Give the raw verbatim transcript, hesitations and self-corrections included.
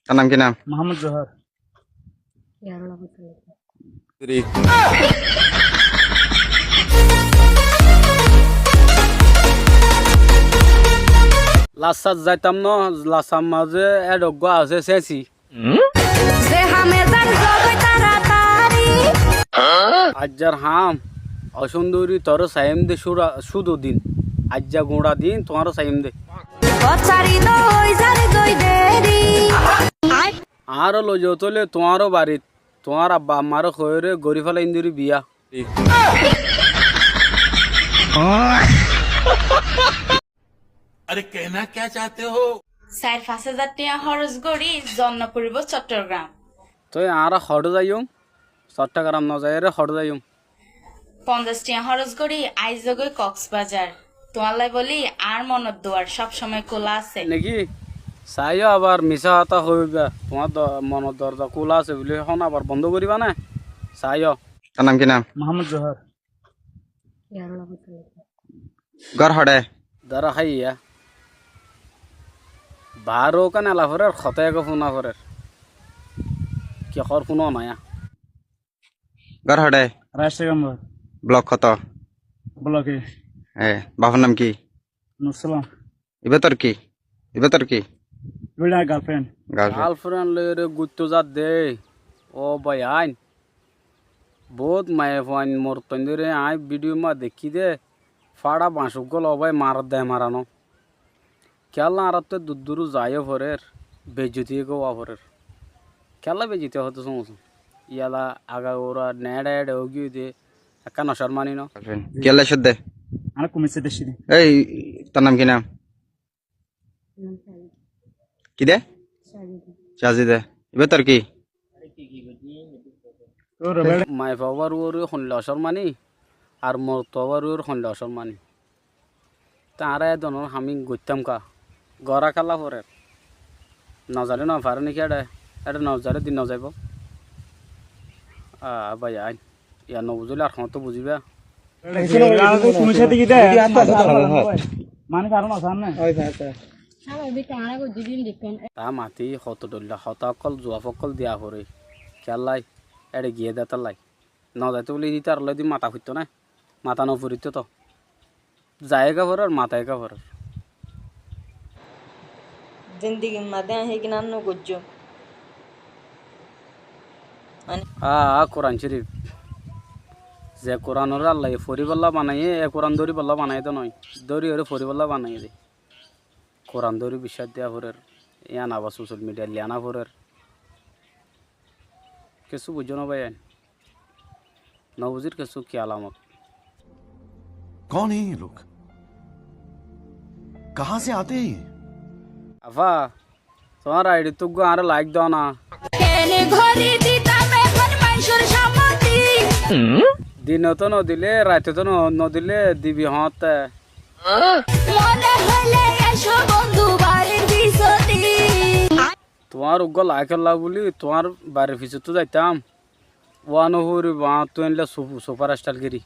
Tor nam ki nam? Muhammad Zohor. Lassat zaitam no, lassar mazé edhoggo asé sesi. Ze hame zan zogoi taratari. Aijjar ham, ocunduri toré saiyum de cúra-, cúdu din. Aijja guñça din tuáñre saiyum de. Bosari doi zar goi deri. Añáre loizao tóile tuáñr barit, tuáñr abba ammáre hoiyóre gorí félaiyum deri biya. अरे कहना क्या चाहते हो? Sair fañs házar tiañ hóros gorí zonna foribó Cottogram. Toi añára hoçé zaiyum? Cottogram no zaiyóre hoçé zaiyum? Fonzaic tiañ hóros gorí aizogói Koksbazar. Tuáñlla bóli añár monor duar sob somoi kúla asé. Niki? Saiyó abar misá hotá hoiba. Tuáñr do-, monor dorza kúla asé bóli hon abar bondó goríba né? Saiyó. Tor nam ki nam? Muhammad Zohor. Gór hoçé? Dóro háiya. Baáre kiyá ela forer, hotá ekó fúna forer. Ki hoór fúno naya. Gór hoçé? Raisagambur. Blok hoto? Blok A. E, bafor nam ki? Nursalam. Ibá tor ki? Ibá tor ki? Ibá añár girlfriend. Girlfriend. Girlfriend loiyóre guitto zadde. Ó bái ain. Bout maiyafuain morotfuain dóri aññí bídhiyo mazé deikkí dé, fáça bañc uggúa loi bái marar de maranó. Kiyólla añáráttu durduru zaiyó forér, beijjoti egówa forér. Kiyólla beijjoti hoódde sómosó. Yala agagoura neéçe éçe ógiyoi dé, ekkán nocór mani no. Kiyólla códde? Añára kumiccé dé cíde. Éi, tor nam ki nam? Ki de? Cazida. Cazida. Ibá tor ki? Maiyafuar uore hoilla ocór mani, ar morotfuar uore hoilla ocór mani. Te añára e dónor ham ín goittám ká? Góra kiyólla forer? Nozaile nofaré né ki eçe? Eçe nozaile din nozaibó. A bái ain. Yá nobuzíle ar hoñtó buzíba. Mani karon asé né? Tá mati hoto dhoilla hotá ókkol, zuaf ókkol diya foré. Kiyólla? Eçe giyé dé tállai. Nozaitó bóli ítaralloi di mata foittó né? Mata noforito to. Zai eká forer, mata eká forer. Zindigir mazé aññí hígina no goijjó. Mane? Aa, aa, Kuran Córif. Ze Kuranoré Allaye foribólla banaiyé, e Kuran dóribólla banaiyé dé noó. Dóriyoré foribólla banaiyé dé. Kuran dóri biccác diya forer. Yían abar social media liyana forer. Kessú buijjó no bái ain. Nobuzír kessú ki alamot? कौन है ये लोग? कहाँ से आते हैं ये? Afá, tuáñr aidhittú uggúa añáre laik dóna. Kene góri ditam ehón maincór sommoti. Dinottú nodilé, raitottú no-, nodilé dibi hoóñtte. Mone hoilé aisó bondú barir fisóti. Tuáñr uggúa laik ólla bóli tuáñr barir fisóttu zaitám. Wano foribo añáttu éilla su-, super star giri.